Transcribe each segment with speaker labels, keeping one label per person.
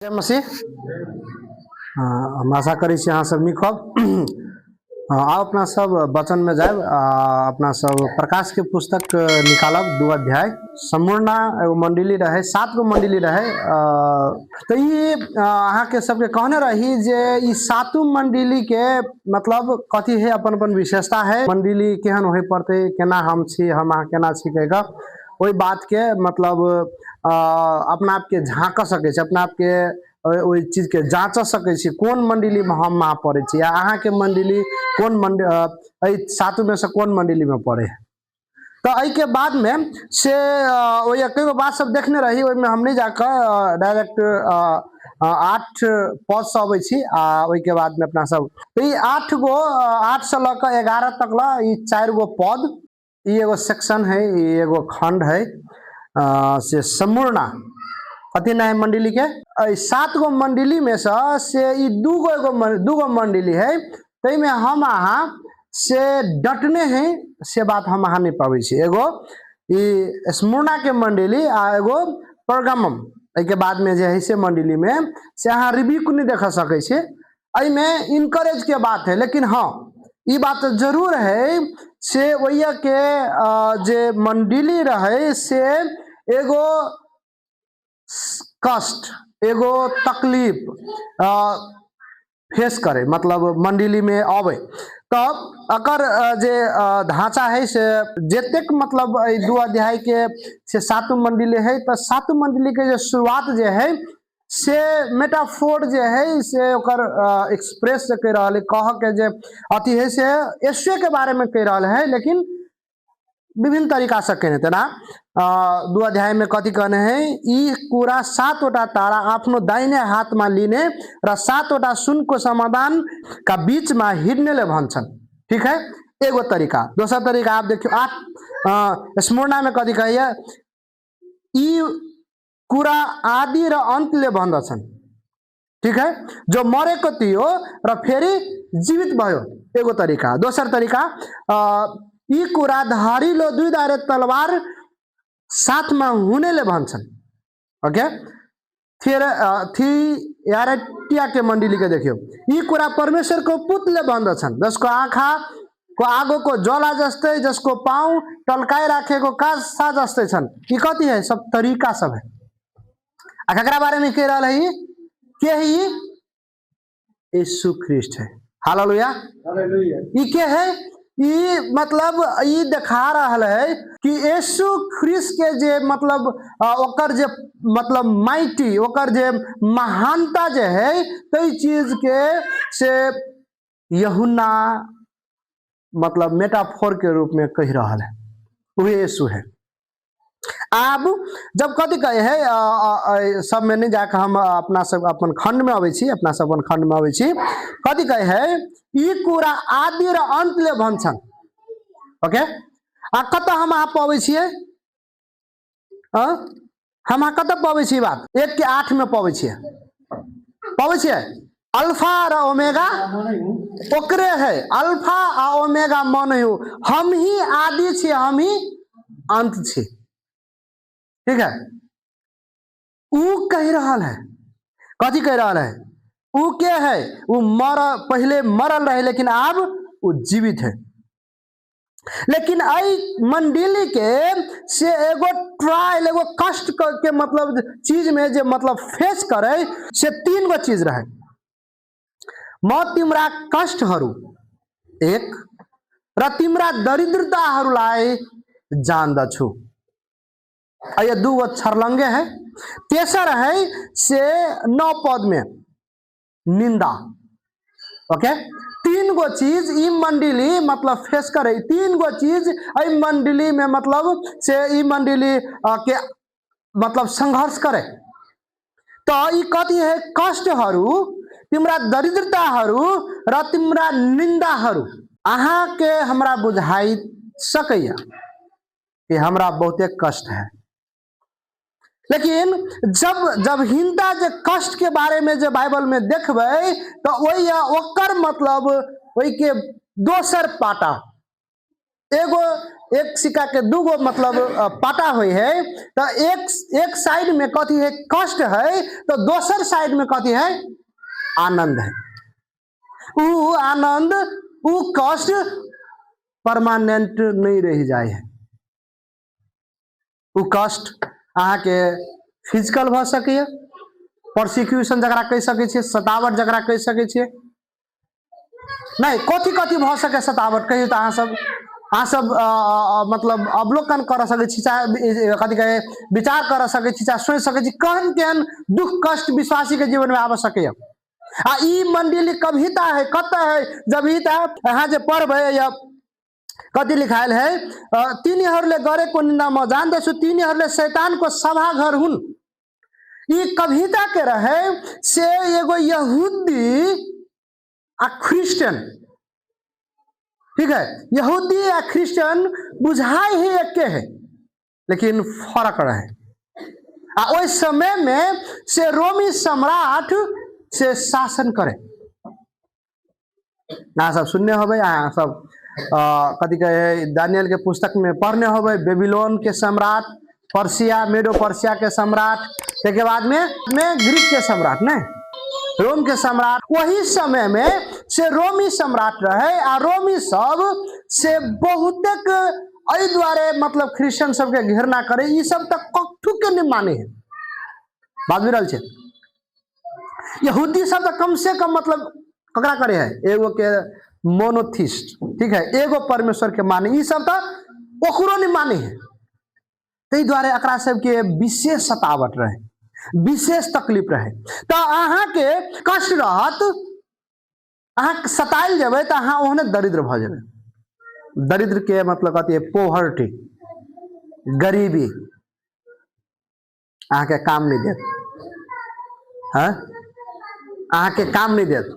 Speaker 1: जय मसीह। हम आशा करै छी अहाँ सब नीक होब। आउ अपना सब वचन में जायब आ अपना सब प्रकाश के पुस्तक निकालब 2 अध्याय। समूर्णा एगो मंडली रहे, 7 गो मंडली रहे। तऽ ई अहाँके सबके कहने रही जे ई सातों मंडली के मतलब कथी है, अपन अपन विशेषता है, मंडली केहन होय पड़तै, केना हम छी, हम अहाँ केना छी कहि कऽ ओहि बात के मतलब अपना आपके झाँक सकै छी, अपना आपके ओहि चीज के जाँच सकै छी, कोन मंडली में हम अहाँ पड़ै छी या अहाँके मंडली कोन एहि सातों में से कोन मंडली में पड़े है। तऽ एहिके बाद में से ओहि कई बात सब देखने रही, ओहिमे हम नहि जाकऽ डायरेक्ट 8 पद से अबै छी आ ओहिके बाद में अपना सब तऽ ई 8 गो 8 से लऽ कऽ 11 तक लऽ ई 4 गो पद, ई एगो सेक्शन है, ई एगो खंड है, से समूर्णा कथी ना है मंडली के। एहि 7 गो मंडली में से ई 2 गो एगो 2 गो मंडली है, ताहिमे हम अहाँ से डटने हैं से बात हम अहाँ नहीं पाबै छी। एगो ई स्मूर्णा के मंडली आ एगो परगमम, एहिके बाद में जे है से मंडली में से अहाँ रिव्यू नहीं देख सकै छी। एहिमे इनकरेज के बात है, लेकिन हाँ ई बात जरूर है से ओहिया के जे मंडली रहे से एगो कष्ट एगो तकलीफ फेस करे, मतलब मंडली में आवे। तब अकर जे ढांचा है से जतेक मतलब एहि 2 अध्याय के से सातों मंडली है, तो सातों मंडली के जे शुरुआत जे है से मेटाफोर जे है से ओकर एक्सप्रेस जे कहि रहल है, कह के जे अथी है से यीशुए के बारे में कहि रहल है, लेकिन विभिन्न तरीका से कहने। तेना 2 अध्याय में कथी कहने है, ई कुरा 7वटा तारा आफ्नो दाहिने हाथ में लिने र 7वटा सुनको समाधान का बीच में हिँड्नेले भन्छन्। ठीक है, एगो तरीका। दोसर तरीका आप देखियो 8 स्मरणा में कथी कहिए, ई कुरा आदि र अन्तले भन्दछन्। ठीक है, जो मरेको थियो र फेरि जीवित भयो, एगो तरीका। दोसर तरीका यी कुरा धारिलो दुई धारे तलवार साथमा हुनेले भन्छन्। ओके, थियारेटिया के मण्डली के देखियो, यी कुरा परमेश्वरको पुतले भन्दछन्, जसको आँखा को आगोको ज्वाला जस्तै, जसको पाउ टल्काइराखेको काँसा जस्तै छन्। यी कति है, सब तरीका सब है। आ ककरा बारे में कह रहल है, ई के है, ई यीशु ख्रीष्ट है। हालेलुया।
Speaker 2: हालेलुया।
Speaker 1: ई के है, ई मतलब ई देखा रहल है कि यीशु ख्रीष्ट के जे मतलब ओकर जे मतलब माइटी, ओकर जे महानता जे है, तै चीज के से यूहन्ना मतलब मेटाफोर के रूप में कह रहल है, वही यीशु है। आब जब कथी कहे है, सब में नहीं जाके हम अपना सब अपन खंड में अबै छी, अपना सब अपन खंड में अबै छी। कथी कहे है, ई कुरा आदि र अन्तले भन्छन्। ओके, आ कतऽ हम अहाँ पबै छियै, हम अहाँ कतऽ पबै छी बात, 1 के 8 में पबै छियै, पबै छियै। अल्फा र ओमेगा ओकरे है, अल्फा आ ओमेगा मन हूँ, हम ही आदि छी, हम ही अंत छी। ठीक है, ऊ कह रहल है, कथी कह रहल है, ऊ के है, ऊ मर पहले मरल रहे लेकिन अब ऊ जीवित है। लेकिन एहि मंडली के से एगो ट्रायल, एगो कष्ट के मतलब चीज में जे मतलब फेस करे से 3 गो चीज रहे। म तिम्रा कष्टहरू एक र तिम्रा दरिद्रताहरूलाई जान्दछु, ये 2 गो छरलंगे है। तेसर है से 9 पद में निंदा। ओके, 3 गो चीज ई मंडली मतलब फेस करे, 3 गो चीज एहि मंडली में मतलब से ई मंडली के मतलब संघर्ष करे। तो ई कथी है, कष्टहरू, तिम्रा दरिद्रताहरू र तिम्रा निंदाहरू। अहाँ के हमरा बुझाइ सकैया कि हमरा बहुते कष्ट है, लेकिन जब हिंदा जे कष्ट के बारे में जे बाइबल में देखबै तो वही ओकर मतलब ओहि के दोसर पाटा एगो एक सिक्का के दूगो मतलब पाटा होइ है, तऽ एक एक साइड में कथी है? कष्ट है। तो दोसर साइड में कथी है? आनंद है। उ आनंद, उ कष्ट परमानेंट नहीं रह जाए है। उ कष्ट अहाँके फिजिकल भऽ सकैए, प्रोसिक्यूशन जकरा कहि सकै छियै, सतावट जकरा कहि सकै छियै। नहि, कथी कथी भऽ सकै सतावट, कहियौ तऽ। अहाँ सब मतलब अवलोकन कर सकै छी, चाहे कथी कहै, विचार कर सकै छी, चाहे सोचि सकै छी, केहन केहन दुख कष्ट विश्वासी के जीवन में आबि सकैए। आ ई मंडली कविता है, कतऽ है? जब ई तऽ अहाँ जे पढ़बै या कति लिखायल है, तिनीहरूले गरेको निन्दा म जान्दछु, तिनीहरूले शैतानको सभाघर हुन्। ई कविता के रहे से एगो यहूदी आ क्रिश्चियन, ठीक है, यहूदी आ क्रिश्चियन बुझाई ही एके है, लेकिन फर्क रहे। आ ओहि समय में से रोमी सम्राट से शासन करे। अहाँ सब सुनने होबै, अहाँ सब कथी कहे, दानियल के पुस्तक में पढ़ने होबै, बेबीलोन के सम्राट, पर्सिया, मेडो पर्सिया के सम्राट, ताहिके बाद में ग्रीक के सम्राट, नहीं, रोम के सम्राट। वही समय में से रोमी सम्राट रहे आ रोमी सब से बहुतेक एहि दुआरे मतलब क्रिश्चियन सबके घृणा करे, ई सब तऽ कथू के नहीं माने है। बात भी रहल छै, यहूदी सब तऽ कम से कम मतलब ककरा करे है? एगो के मोनोथिस्ट, ठीक है, एगो परमेश्वर के माने। ई सब तऽ ओकरो नहीं माने है। ताहि दुआरे एकरा सबके विशेष सतावट रहे, विशेष तकलीफ रहे। तऽ अहाँके कष्ट रहत, अहाँ सतायल जेबै तऽ अहाँ ओहने दरिद्र भऽ जेबै। दरिद्र के मतलब कथी है? पोवर्टी, गरीबी अहाँके काम नहि देत। हँ, अहाँके काम नहि देत।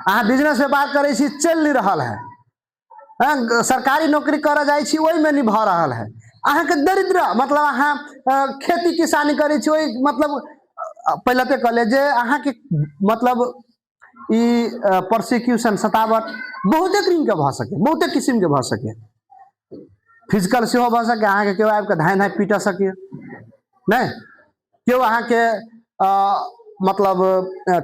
Speaker 1: अहाँ बिजनेस व्यापार करै छी, चलि नहि रहल है। हँ, सरकारी नौकरी करऽ जाइ छी, ओहिमे नहि भऽ रहल है। अहाँके दरिद्र मतलब अहाँ खेती किसानी करै छी, ओहि मतलब पहिले तऽ कहले जे अहाँके मतलब ई प्रोसिक्यूशन, सतावट बहुते के भऽ सके, बहुते किसिमके भऽ सके। फिजिकल सेहो भऽ सके, अहाँके केओ आबि कऽ धाँइ धाँइ पीट सकैए, नहि केओ अहाँके मतलब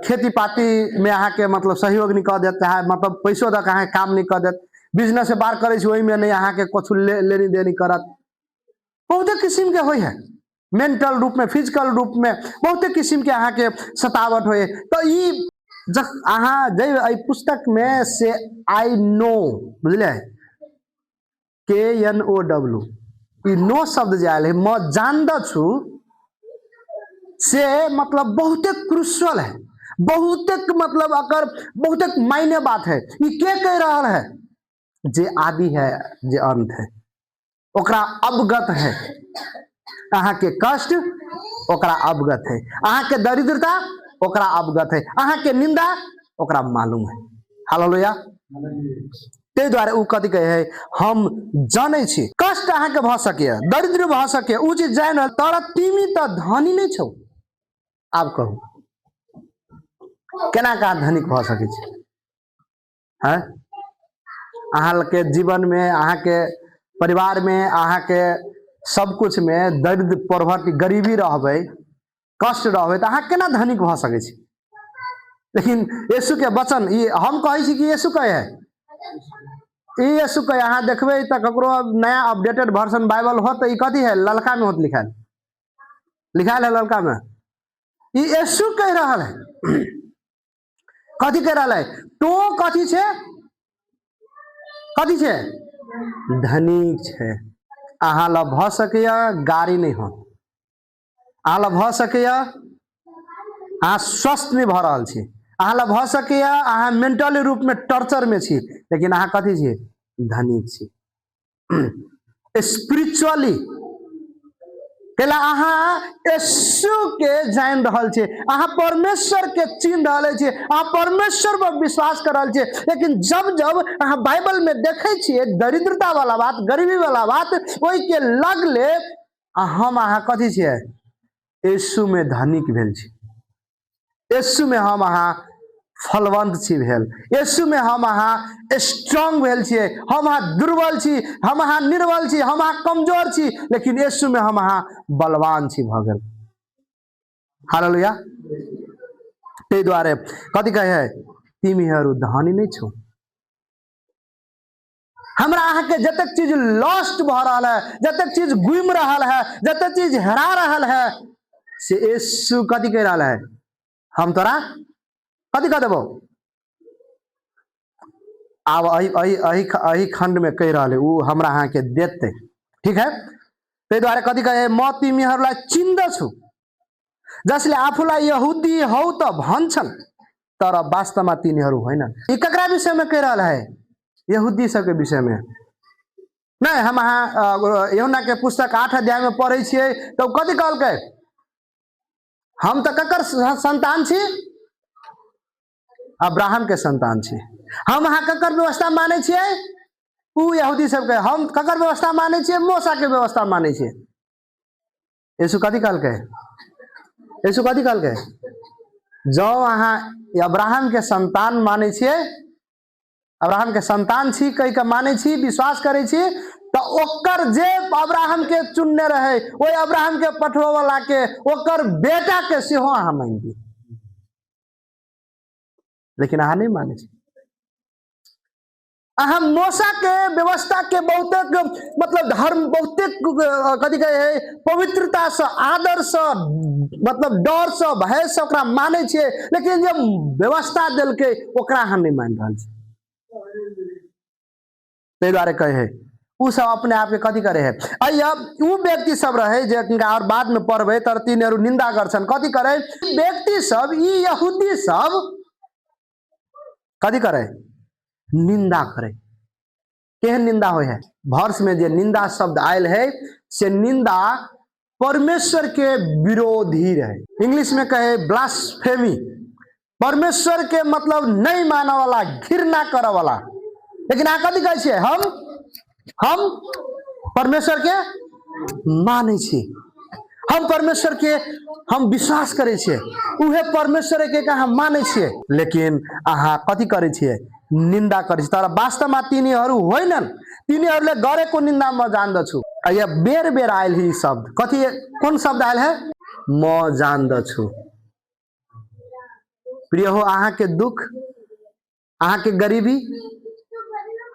Speaker 1: खेती पातीमे अहाँके मतलब सहयोग नहि कऽ देत, चाहे मतलब पैसो दऽ कऽ अहाँके काम नहि कऽ देत। बिजनेस व्यापार करै छी, ओहिमे नहि अहाँके किछु लेनी देनी करत। बहुते किसिमके होइ है, मेंटल रूपमे, फिजिकल रूपमे बहुते किसिमके अहाँके सतावट होइ। तऽ ई जख अहाँ जै एहि पुस्तकमे से I know, बुझलियै, KNOW, ई नो शब्द जे आयल है, म जान्दछु, से मतलब बहुते क्रुशियल है, बहुते मतलब अकर बहुते मायने बात है। ई के कह रहल है? जे आदि है, जे अंत है, ओकरा अवगत है। अहाँके कष्ट ओकरा अवगत है, अहाँके दरिद्रता ओकरा अवगत है, अहाँके निंदा ओकरा मालूम है। हालेलुया। ताहि दुआरे ओ कथी कहै है? हम जानै छी। कष्ट अहाँके भऽ सकैए, दरिद्र भऽ सकैए, ओ चीज जानि रहल, तर तिमी तऽ धनी नहि छौ। आब कहू, केना कऽ अहाँ धनिक भऽ सकै छी? हँ, अहाँके जीवनमे, अहाँके परिवारमे, अहाँके सब कुछमे दरिद्र, पॉवर्टी, गरीबी रहबै, कष्ट रहबै, तऽ अहाँ केना धनिक भऽ सकै छी? लेकिन यीशु के वचन, ई हम कहै छी कि यीशु कहै है? ई यीशु कहे। अहाँ देखबै तऽ ककरो नया अपडेटेड वर्जन बाइबल होत तऽ ई कथी है? ललका में होत लिखायल, लिखायल है ललका में। ई यीशु कहि रहल है। कथी कहि रहल है? तो कथी छै? कथी छै? धनिक छै। अहाँ लग भऽ सकैए गाड़ी नहि होत, अहाँ लग भऽ सकैए अहाँ स्वस्थ नहि भऽ रहल छी, अहाँ लग भऽ सकैए अहाँ मेंटली रूपमे टॉर्चरमे छी, लेकिन अहाँ कथी छी? धनिक छी स्पिरिचुअली। कैला अहाँ यीशु के जानि रहल छी, अहाँ परमेश्वर के चिन्ह रहल छी, अहाँ परमेश्वर पर विश्वास कर रहल छी। लेकिन जब जब अहाँ बाइबल में देखै छियै दरिद्रता वाला बात, गरीबी वाला बात, ओहि के लगले आ हम अहाँ कथी छियै? यीशु में धनिक भेल छी। यीशु में हम अहाँ फलवंत छी भेल। यीशुमे हम अहाँ स्ट्रांग भेल छियै। हम अहाँ दुर्बल छी, हम अहाँ निर्बल छी, हम अहाँ कमजोर छी, लेकिन यीशुमे हम अहाँ बलवान छी भऽ गेल। हालेलुया। ताहि दुआरे कथी कहै है, तिमीहरू धनी नहि छौ। हमरा अहाँके जतेक चीज लॉस्ट भऽ रहल है, जतेक चीज गुम रहल है, जतेक चीज हेरा रहल है, से यीशु कथी कहि रहल है, हम तोरा कथी कह देबो। आब एहि एहि एहि एहि खंड में कहि रहल है, ओ हमरा अहाँके देतै। ठीक है, ताहि दुआरे कथी कहे, म तिमीहरूलाई चिन्दछु जसले आफूलाई यहुदी हौ त भन्छन् तर वास्तवमा तिनीहरू होइनन्। ई ककरा विषयमा कहि रहल है? यहुदी सबके विषयमे नहि। हम अहाँ यूहन्ना के पुस्तक 8 अध्याय में पढ़ै छियै तऽ कथी कहलकै, हम तऽ ककर संतान छी? अब्राहम के संतान छी। हम अहाँ ककर व्यवस्था मानै छियै? उ यहूदी सबके। हम ककर व्यवस्था मानै छियै? मोसा के व्यवस्था मानै छियै। यीशु कथी कहलकै? यीशु कथी कहलकै? जँ अहाँ अब्राहम के संतान मानै छियै, अब्राहम के संतान छी कहि के मानै छी, विश्वास करै छी, तऽ ओकर जे अब्राहम के चुनने रहै, ओहि अब्राहम के पठबऽ वाला के, ओकर बेटा के सेहो अहाँ मानि दियौ। लेकिन अहाँ नहि मानै छी। अहाँ मोसा के व्यवस्था के बहुतेक मतलब धर्म बहुतेक कथी कहै है, पवित्रता से, आदर से, मतलब डर से, भय से ओकरा मानै छियै, लेकिन जे व्यवस्था देलकै ओकरा अहाँ नहि मानि रहल छी। ताहि दुआरे कहै है ओ सब अपने आप के कथी करे है। अइया उ व्यक्ति सब रहे जे जिनका और बाद में पढ़बै तर तिनीहरू निंदा गर्छन्। कथी करे व्यक्ति सब, ई यहूदी सब कथी करे? निंदा करे। केहन निंदा होइ है? भर्स में जे निंदा शब्द आयल है से निंदा परमेश्वर के विरोधी रहे। इंग्लिश में कहे ब्लास्फेमी, परमेश्वर के मतलब नहीं माने वाला, घृणा करे वाला। लेकिन अहाँ कथी कहै छियै? हम परमेश्वर के मानै छी, हम परमेश्वर के हम विश्वास करै छियै, उहे परमेश्वर के हम मानै छियै, लेकिन अहाँ कथी करै छियै? निन्दा करै छियै। तर वास्तवमा तिनीहरू होइनन्, तिनीहरूले गरेको निन्दा म जान्दछु। यहाँ बेर बेर आयल है ई शब्द। कथी, कोन शब्द आयल है? म जान्दछु। प्रिय हो, अहाँके दुख, अहाँके गरीबी,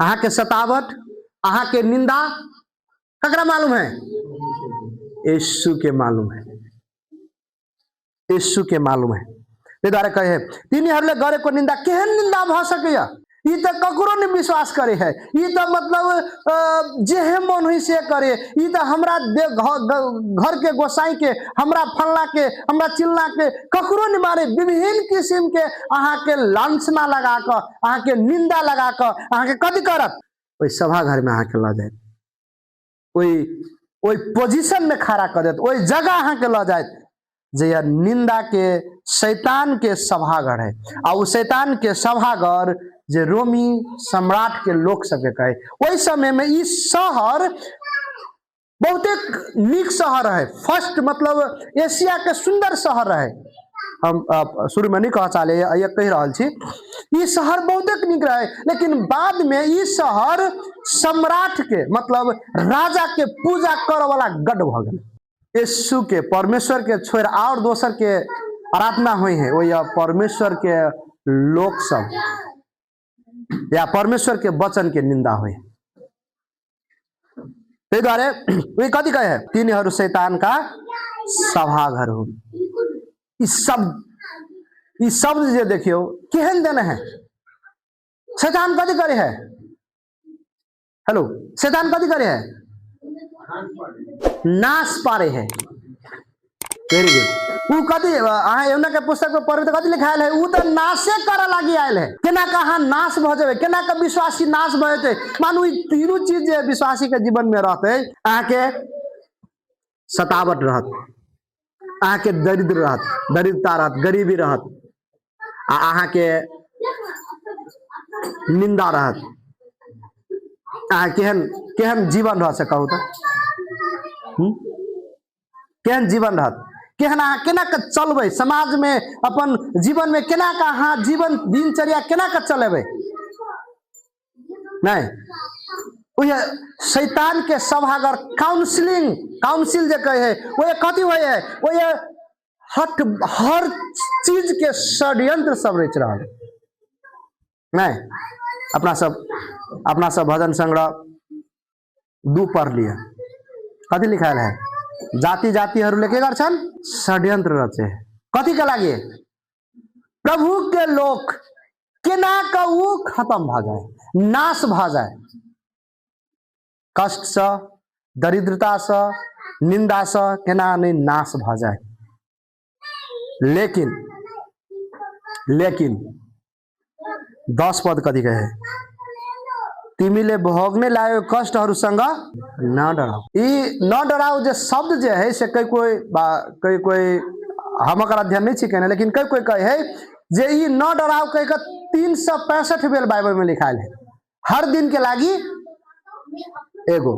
Speaker 1: अहाँके सतावट, अहाँके निंदा ककरा मालूम है? यीशु के मालूम है, यीशु के मालूम है। ताहि दुआरे कहे तिनीहरूले गरेको निंदा। केहन निंदा भऽ सकैया? ई तऽ ककरो नहि विश्वास करे है, ई तऽ मतलब जेहे मन हुई से करे, ई तऽ हमरा घर के गोसाई के, हमरा फल्ला के, हमरा चिल्ला के ककरो नहि मारे। विभिन्न किसिम के अहाँके लांछना लगा कऽ, अहाँके निंदा लगा कऽ अहाँके कथी करत? ओहि सभाघर में अहाँके लऽ जायत, ओहि पोजिशन में खड़ा कऽ देत, ओहि जगह अहाँके लऽ जायत जे यह निंदा के शैतान के सभाघर है। आ ओ शैतान के सभाघर जे रोमी सम्राट के लोक सबके कहे। ओहि समय में ई शहर बहुते नीक शहर है, फर्स्ट मतलब एशिया के सुंदर शहर रहे। हम शुरू में नहीं कह चाहले, ये कहि रहल छी, ई शहर बहुते नीक रहे, लेकिन बाद में ई शहर सम्राट के मतलब राजा के पूजा करऽ वाला गढ़ भऽ गेल। यीशु के परमेश्वर के छोड़ और दोसर के आराधना हुई है, वही परमेश्वर के लोक सब या परमेश्वर के वचन के निंदा हुई। ताहि दुआरे वही कथी कहे है, तिनीहरू शैतान का सभाघर हो। ई शब्द जे देखियौ केहन देने है। शैतान कथी करे है? हेलो, शैतान कथी करे है? नाश पारे है। Very good. उ कथी अहाँ यमुना के पुस्तक में पढ़बै तऽ कथी लिखायल है? उ तऽ नाशे करऽ लागी आयल है। केना के अहाँ नाश भऽ जेबै, केना के विश्वासी नाश भऽ जेतै। मानू ई तीनू चीज जे विश्वासी के जीवन में रहतै, अहाँके सतावट रहत, अहाँके दरिद्र रहत, दरिद्रता रहत, गरीबी रहत, आ अहाँके निंदा रहत। अहाँ केहन केहन जीवन रहत से कहू तऽ? केहन जीवन रहत? केहन अहाँ केना के चलबै समाजमे, अपन जीवनमे केना के अहाँ जीवन दिनचर्या केना के चलेबै? नहि, उहे शैतान के सभागर काउंसिलिंग, काउंसिल जे कहै है, ओहे कथी होइ है? ओहे हट हर चीज के षड्यंत्र सब रचि रहल नहि। अपना सब भजन संग्रह 2 पढ़ लिए, कथी लिखायल है? जाति जातिहरूले के गर्छन्? षड्यंत्र रचे। कथी के लागि? प्रभु के लोक केना के ऊ खत्म भऽ जाए, नाश भऽ जाए, कष्टसँ, दरिद्रतासँ, निन्दासँ केना नहि नाश भऽ जाए। लेकिन लेकिन 10 पद कथी कहे? तिमीले भोग्ने लागेको कष्टहरूसँग नडराउ। ई नडराउ जे शब्द जे है से कई कोई बा कई कोई, हम एकर अध्ययन नहीं छी केने, लेकिन कई कोई कहे है जे ई नडराउ कह के 365 बेर बाइबल में लिखायल है, हर दिन के लागी एगो।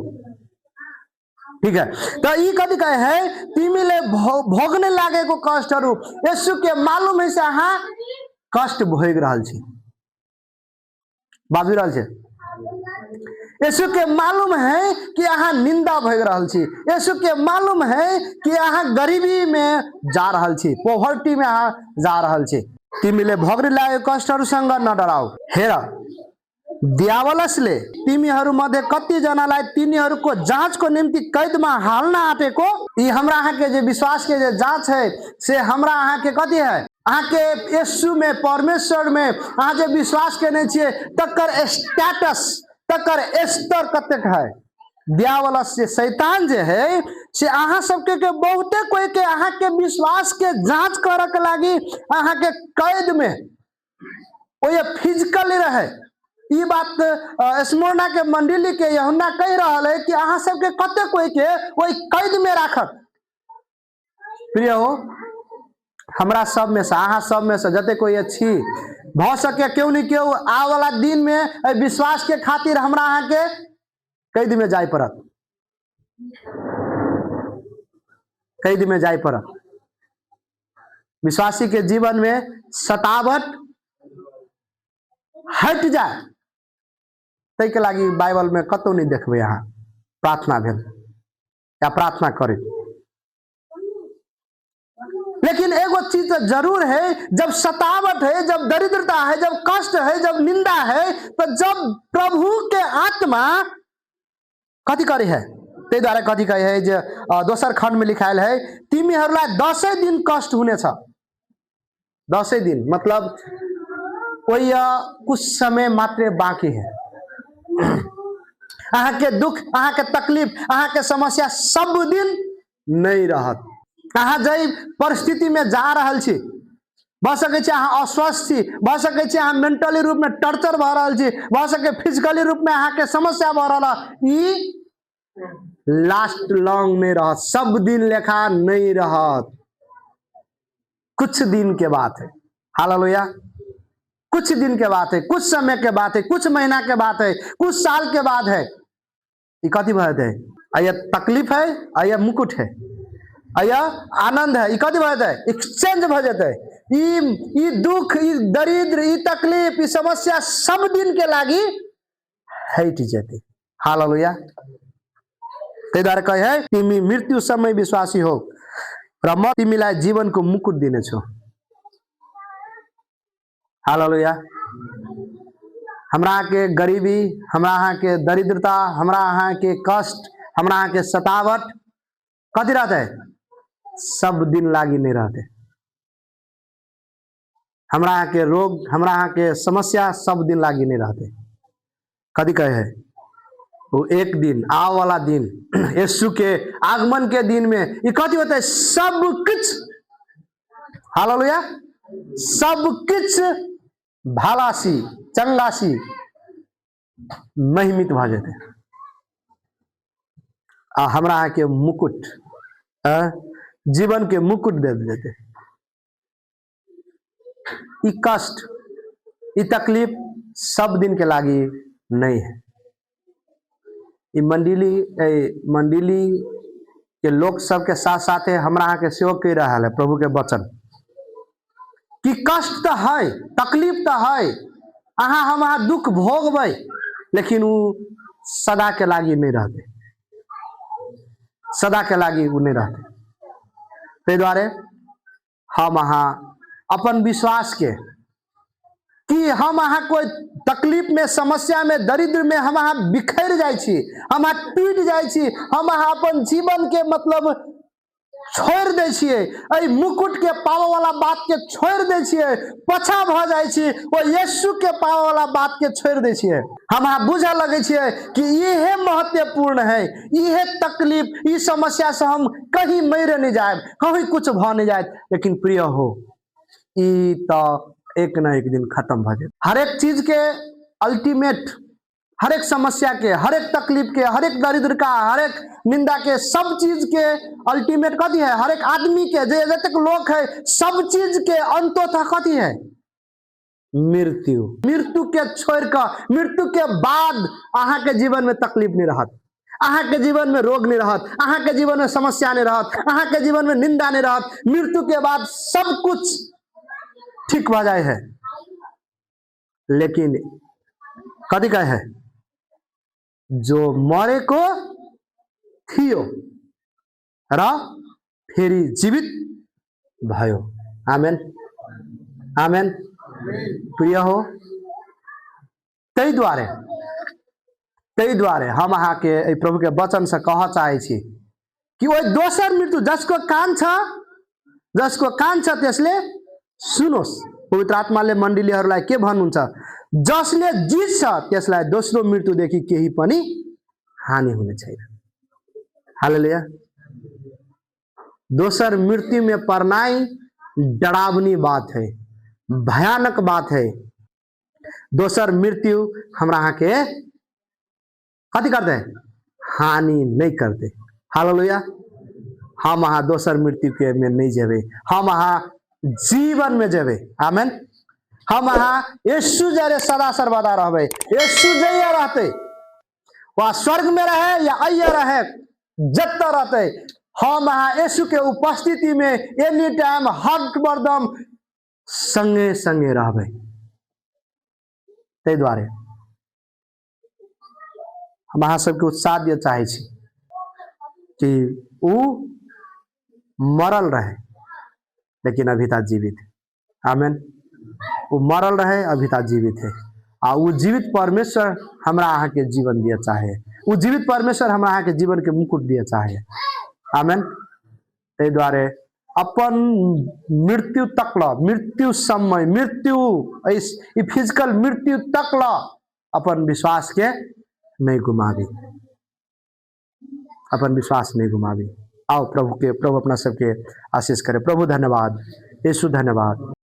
Speaker 1: ठीक है, तो ई कथी कहे है? तिमीले भोग्ने लागेको कष्टहरू। यीशु के मालूम है से अहाँ कष्ट भोगि रहल छी, बाजि रहल छै। यीशु के मालूम है कि अहाँ निंदा भोगि रहल छी। यीशु के मालूम है कि अहाँ गरीबी में जा रहल छी, पोवर्टी में अहाँ जा रहल छी। तिमीले भोग्ने लागेको कष्टहरूसँग नडराउ। हेर, दियावलसले तिमीहरू मध्ये कतिजनालाई तिनीहरूको जाँचको निम्ति कैदमा हाल्न आँटेको। ई हमरा अहाँके जे विश्वास के जे जाँच है से हमरा अहाँके कथी है? अहाँके यीशु में, परमेश्वर में अहाँ जे विश्वास केने छियै, तकर स्टेटस, तकर स्तर कतेक है? दियावलस से शैतान जे है से अहाँ सबके के बहुते कोई के अहाँके विश्वास के जाँच करऽ के लागी अहाँके कैद में ओ फिजिकली रहे। ई बात स्मरणा के मंडली के यहुन्ना कहि रहल है कि अहाँ सबके कते कोई के ओहि कैद में राखत। प्रिय हो, हमरा सब में से, अहाँ सब में से जते कोई छी, भऽ सके केओ ने केओ आबऽ वाला दिन में एहि विश्वास के खातिर हमरा अहाँके कैद में जाय पड़त, कैद में जाय पड़त। विश्वासी के जीवन में सतावट हट जाए ताहिके लागि बाइबल में कतौ नहीं देखबै अहाँ प्रार्थना भेल या प्रार्थना करे। लेकिन एगो चीज तो जरूर है, जब सतावट है, जब दरिद्रता है, जब कष्ट है, जब निंदा है, तो जब प्रभु के आत्मा कथी करे है? ताहि दुआरे कथी कहे है जे दोसर खंड में लिखायल है, तिमीहरूलाई 10 दिन कष्ट हुनेछ। 10 दिन मतलब ओहि कुछ समय मात्रे बाकी है। अहाँके दुख, अहाँके तकलीफ, अहाँके समस्या सब दिन नहीं रहत। अहाँ जाहि परिस्थिति में जा रहल छी, भऽ सकै छै अहाँ अस्वस्थ छी, भऽ सकै छै अहाँ मेंटली रूपमे टॉर्चर भऽ रहल छी, भऽ सकै फिजिकली रूपमे अहाँके समस्या भऽ रहल है, ई लास्ट लॉन्ग नहीं रहत, सब दिन लेखा नहीं रहत, कुछ दिन के बात है। हालेलुया। कुछ दिन के बात है, कुछ समय के बात है, कुछ महीना के बात है, कुछ साल के बाद है। ई कथी भऽ जेतै? आ यह तकलीफ है, आ यह मुकुट है, आ यह आनंद है। ई कथी भऽ जेतै? एक्सचेंज भऽ जेतै। ई ई दुख, ई दरिद्र, ई तकलीफ, ई समस्या सब दिन के लागी हटि जेतै। हालेलुया। ताहि दुआरे कहै है, तिमी मृत्यु समय विश्वासी हो र म तिमीलाई जीवनको मुकुट दिनेछु। हालेलुया। हमरा अहाँके गरीबी, हमरा अहाँके दरिद्रता, हमरा अहाँके कष्ट, हमरा अहाँके सतावट कथी रहतै? सब दिन लागी नहीं रहतै। हमरा अहाँके रोग, हमरा अहाँके समस्या सब दिन लागी नहीं रहतै। कथी कहे है? वो एक दिन, आव वाला दिन, यीशु के आगमन के दिन में ये कथी होता है? सब कुछ, हालेलुया, सब कुछ भालासी चंगासी महिमित भऽ जेतै आ हमरा अहाँके मुकुट, जीवन के मुकुट दे देतै। ई कष्ट, ई तकलीफ सब दिन के लागी नहीं है। ई मंडली, ए मंडली के लोक सबके साथ साथे हमरा अहाँके सेहो कहि रहल है प्रभु के वचन कि कष्ट तऽ है, तकलीफ तऽ है, अहाँ हम अहाँ दुख भोगबै, लेकिन ओ सदा के लागी नहि रहतै, सदा के लागी ओ नहि रहतै। ताहि दुआरे हम अहाँ अपन विश्वास के कि हम अहाँ कोई तकलीफ में, समस्या में, दरिद्र में हम अहाँ बिखर जाइ छी, हम अहाँ टूटि जाइ छी, हम अहाँ अपन जीवन के मतलब छोड़ि दै छियै, एहि मुकुट के पाबऽ वाला बात के छोड़ि दै छियै, पछा भऽ जाइ छी, ओ यीशु के पाबऽ वाला बात के छोड़ि दै छियै। हम अहाँ बुझऽ लगै छियै कि इहे महत्वपूर्ण है, इहे तकलीफ, ई समस्या से हम कहीं मरि नहि जायब, कहीं कुछ भऽ नहि जायत। लेकिन प्रिय हो, ई तऽ एक न एक दिन खत्म भऽ जायत। हरेक चीज के अल्टीमेट, हरेक समस्या के, हरेक तकलीफ के, हरेक दरिद्र का, हरेक निंदा के, सब चीज के अल्टीमेट कथी है? हरेक आदमी के जे जतेक लोक है, सब चीज के अंतोतः कथी है? मृत्यु। मृत्यु के छोड़ कऽ, मृत्यु के बाद अहाँ के जीवन में तकलीफ नहीं रहत, अहाँ के जीवन में रोग नहीं रहत, अहाँ के जीवन में समस्या नहीं रहत, अहाँ के जीवन में निंदा नहीं रहत। मृत्यु के बाद सब कुछ ठीक भऽ जाए है। लेकिन कथी कहे है? जो मरे को थियो र फेरि जीवित भयो। आमेन, आमेन। प्रिय हो, ताहि दुआरे हम अहाँके एहि प्रभुके वचनसँ कहऽ चाहै छी कि ओहि दोसर मृत्यु, जसको कान छ, जसको कान छ त्यसले सुनोस्। पवित्र आत्माले मण्डलीहरूलाई के भन्नुहुन्छ? जसले जित्छ त्यसलाई दोस्रो मृत्युदेखि केही पनि हानि हुने छैन। हालेलुया। दोसर मृत्यु में पड़नाइ डरावनी बात है, भयानक बात है। दोसर मृत्यु हमरा अहाँके कथी करतै? हानि नहि करतै। हालेलुया। हम अहाँ दोसर मृत्यु के में नहि जेबै, हम अहाँ जीवन में जेबै। आमेन। हम अहाँ यीशु जरे सदा सर्वदा रहबै। यीशु जइया रहतै, वा स्वर्ग में रहे या अइया रहे, जतऽ रहतै, हम अहाँ यीशु के उपस्थिति में एनी टाइम हर हरदम संगे संगे रहबै। ताहि दुआरे हम अहाँ सबके उत्साह दिअ चाहै छी कि ऊ मरल रहे, लेकिन अभी तक जीवित है। आमेन। ओ मरल रहे, अभी तक जीवित है। आ ऊ जीवित परमेश्वर हमरा अहाँके जीवन दिअ चाहे। ऊ जीवित परमेश्वर हमरा अहाँके जीवन के मुकुट दिअ चाहे। आमेन। ताहि दुआरे अपन मृत्यु तक ल, मृत्यु समय, मृत्यु ई फिजिकल मृत्यु तक ल अपन विश्वास के नहि गुमाबी, अपन विश्वास नहि गुमाबी। आओ प्रभु के, प्रभु अपना सबके आशीष करे। प्रभु धन्यवाद, यीशु धन्यवाद।